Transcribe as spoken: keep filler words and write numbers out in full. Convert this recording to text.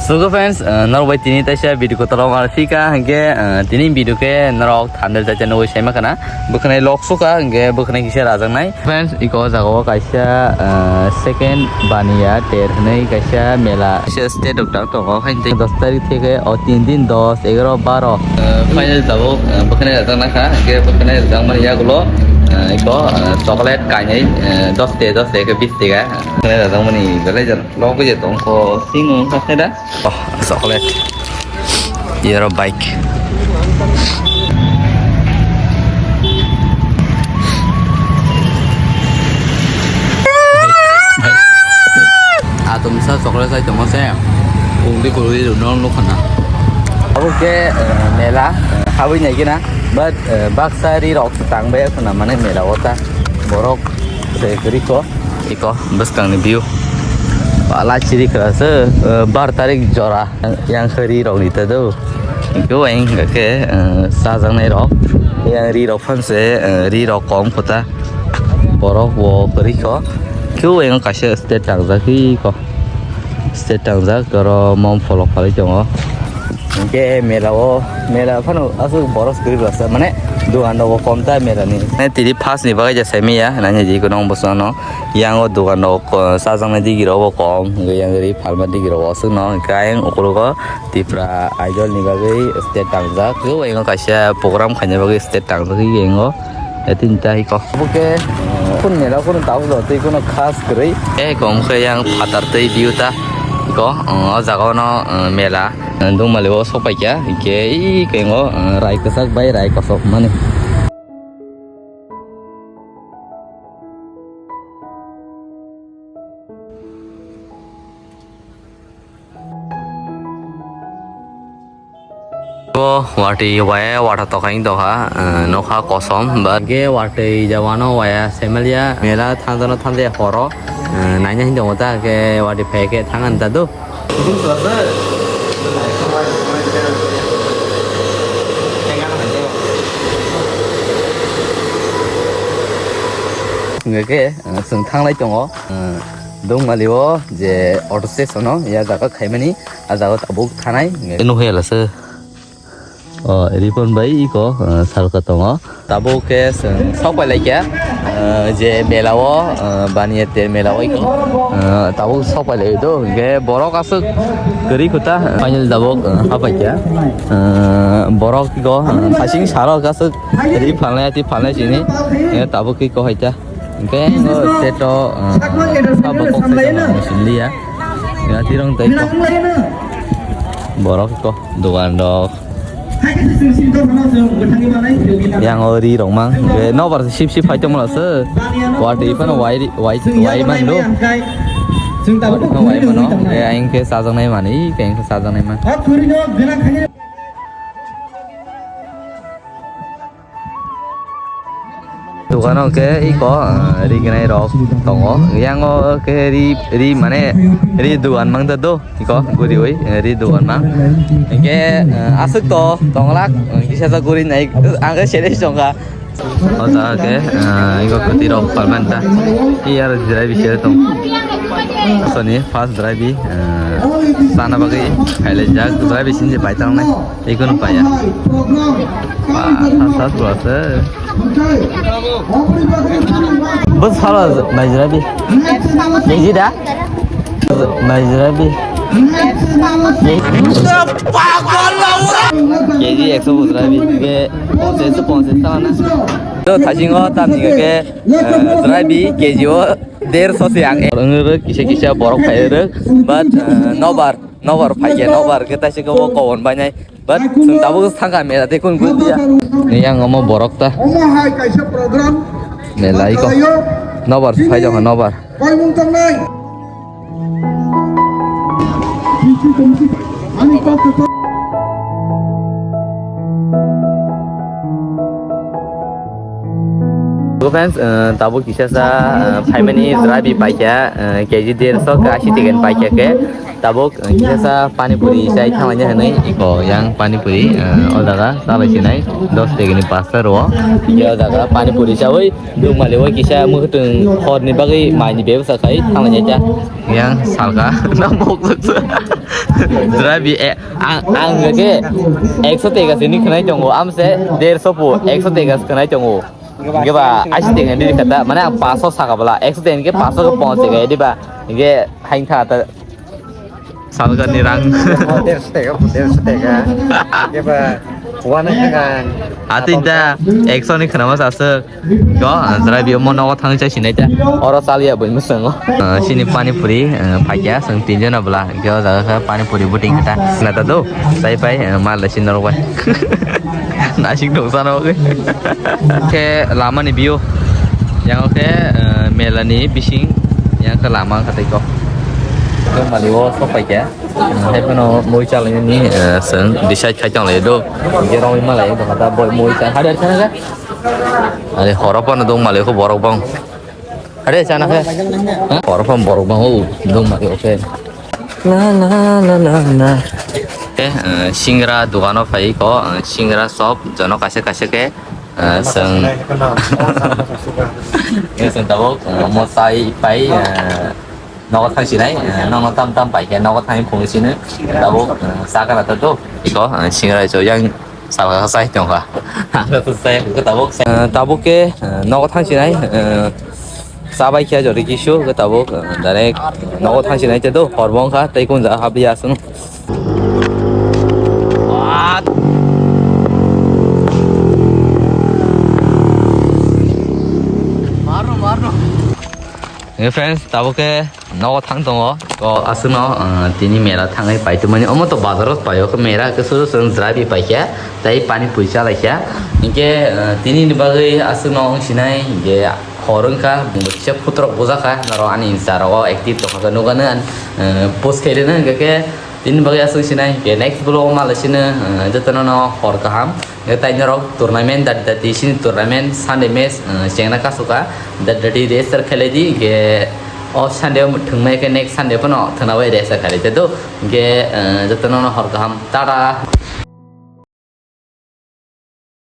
So friends, uh, norok bai tini taisa video kotor rok mar phika hingke, uh, tini video ke norok thumbnail taisa nugui saima khana. Bwkhwnai lok suka hingke bwkhwnai kisa rajaknai. Friends, iko o jaga o kaisa, uh, second baniya ter hwnwi kaisa mela. Kaisa state rok tang tongo, haini tei dos tarik theke o tin din dos, egaro, baro. Uh, final tabuk, uh, bwkhwnai rajakna kha, hingke bwkhwnai rajakmani yagulo, uh, iko, uh, chocolate kainwi, uh, dos te, dos te khe bis tega. Bwkhwnai rajakmani belai jano. Logo je tongkho sing wng kakhe da. Oh, chocolate. Yero bike. Atomsa chocolate sai tongma se. Ungdi kurui rwno nukhana. Abo ke, eh, mela, eh, habwi nai gina. But, eh, baksa ri rok tang bai khuna mane mela o ta. Borok se kwrwi kho. Iko bwskangni view. Pala chiri kha se, eh, bar tarik jora yang khe ri rok ni ta do. Iko ang hwnkha khe, eh, chajaknai rok. Yang ri rok phan se, eh, ri rok kom kho ta. Borok bo kwrwi kho. Khe ang kaisa stage tangjak iko. Stage tangjak oro mom pholok phalwi tongo. Hingke mela o, mela phano aswk borok kwrwi rwksa, mane dogan rok bo kom ta mela ni. Mane tini first ni bagwi ja sai manya, nanya di kono bwsano. Yang o dogan rok ko-, chajaknai digi rok bo kom, hingke yang ri phalma digi rok bo aswk no, hingke ayang ukologo Tipra Idol ni bagwi stage tangjak. Kebo yang o kaisa program khaina bagwi stage tangjak yang o. Etin ta iko. Buke, kun mela kun tau do tei kuno khas kwrwi. E kom khe yang phatar tei view ta. Iko, o jaga o no, eh, mela. Dungmali o sok paikha, hingke i kengo, eh, rai kwchak bai rai kosok mani. Bo watwi waya wata tokaing tokha, eh, nokha kosom ba. Ge watwi jawano waya semelia mela thangjano thangjaya horo, eh, naina hin tongo ta ke watwi phai ke thangan ta do. Hingke, eh, chwng thanglai tongo, eh, Dongmali o je auto station o ya jaga khaimani, a jaga tabuk thanai. Nukya lasa. O, ripon bai iko, eh, salka tongo. Tabuk khe chwng sok pai laikha, eh, je mela o, eh, baniya te mela o iko, eh, tabuk sok pai lai do. Hingke borok aswk kwrwi khuta, eh, final tabuk, eh, hapaikha. Eh, borok iko, eh, hasing salo aswk ri phalnai, ati phalnai sini, eh, tabuk iko haita. Hingke o seto, eh, sabo kok se jama musim liya. Ya, tirong tei kok. Borok kok, dogan rok. Yang o ri rok mang. Hingke nobar sip sip phai tongma se. Watwi phano wai ri, wai, wai man do. Watwi phano wai mano. Hingke aing khe chajaknai mani, hingke aing khe chajaknai man. Dogano khe iko, ah, ri gwnai rok tongo. Yang o khe ri, ri mane ri dogan mang ta do. Iko guriwi, eh, ri dogan mang. Hingke, eh, aswk to tongla, eh, kisa ta guri nai, ang khe sere songkha. O jaga khe, ah, iko kwtwi rok palmani ta. Iyar jirai bisi tong. Soni first drive, eh, sana bagwi khailai jak drive sini bai tangnai. Ikono paya. Ba, sas, sas, sas. Bus sala, Naijiria bi. Niji da? Naijiria bi. K G ekso bus drive bi. Ke, ekso ponchas, ekso ponchas tala na. To, thasingo, tamni ke, eh, drive bi, K G o, derso se ang. Kisa, kisa borok phai rwk, but, eh, nobar. Nobar phaikhe, nobar khe taisik khe bo kobon bainai. But chwng tabuk thangkha mela tei kun kun dia. Ni yang omo borok ta. Omo hai kaisa program. Mela iko. Nobar phai jokha nobar. Koimung tongnai. Ani kok kok. Go fans, eh, tabuk kisa sa, eh, phaimani jrabi paikha, eh, K G derso ke ashi teken paikha ke. Tabuk, eh, kisa sa pani puri chai thanglaina hwnwi. Iko yang pani puri, eh, o jaga chalai sinai dos tekeni pasta rwo. Yo jaga pani puri chawi duk mali o kisa mukhutwng horni bagwi maini bebsa khai thanglaina ta. Yang salka na mok saksa. Jrabi, eh, ang, ang ke ekso teka sini khnai tongo, amse derso po ekso teka khnai tongo. Hingke ba ashi teka ni kata, mane ang paso saka bala, ekso teka hingke paso ke pongo teka, di ba, hingke haing tha ta. Salga ni rang. Derso teka, derso teka. Hingke ba, wana khagan. Atin ta, ekso ni khana mas asuk. Ko, jrai bi mo nogo thang chai sinai ta. Oro sal ya boi musango. Sini pani puri, phaikya, seng tinjona bela. Ko jaga pani puri buting kata. Na ta do, sai pai, mal da sin norok bai. Nasik dong sana oke. Ke lama ni view. Yang oke, mela ni bising. Yang ke lama kata ko. Ko mali o sok paikya. Hai phano moi chalai ni, seng decide khai tong lai do. Ge rong ma lai do kata boi moi cha. Hade chana ka? Are horo phano dong mali ko borok bang. Hade chana ka? Horo phano borok bang o dong mali oke. La la la la la. Eh, singra dogano phai ko, singra shop jono kaisa kaisa ke, seng. Seng tabuk, mo sai pai, nogo thang sinai, nogo tam tam pai ke, nogo thang phung sini, tabuk, saka na to. Iko, singra so yang Salka sai tongkha. Ang to sai ko tabuk. Tabuk ke nogo thang sinai. Sabai khe jori kisu ke tabuk. Direct nogo thang sinai te do horbong kha tei kun ja habli asung. Marno marno. Friends, tabuk ke Nogo thang tongo. O aswkno, ah, tini mela thangwi paitwmani. Omo to bazaro paio khe mela khe suru suru jrabi paikha, tei pani puri chalaikha. Hinkhe, ah, tini ni bagwi aswkno wng sinai, hinkhe hor wngkha, bungbo kisa phutrok bujakha, norok ani Insta rogo active tongkha khe nukgano, ah, post khairino, hinkhe khe tini bagwi aswk sinai, hinkhe next vlog o malai sino, ah, jotono no hor kaham. Hwnkhe tai norok tournament dati dati sini tournament Sunday match, eh, chengna kasukha. Dati dati register khailai di, hwnkhe o Sunday o thwngmai khe next Sunday phano thwngna bai register khailai te do. Hwnkhe, eh, jotono no hor kaham. Tata.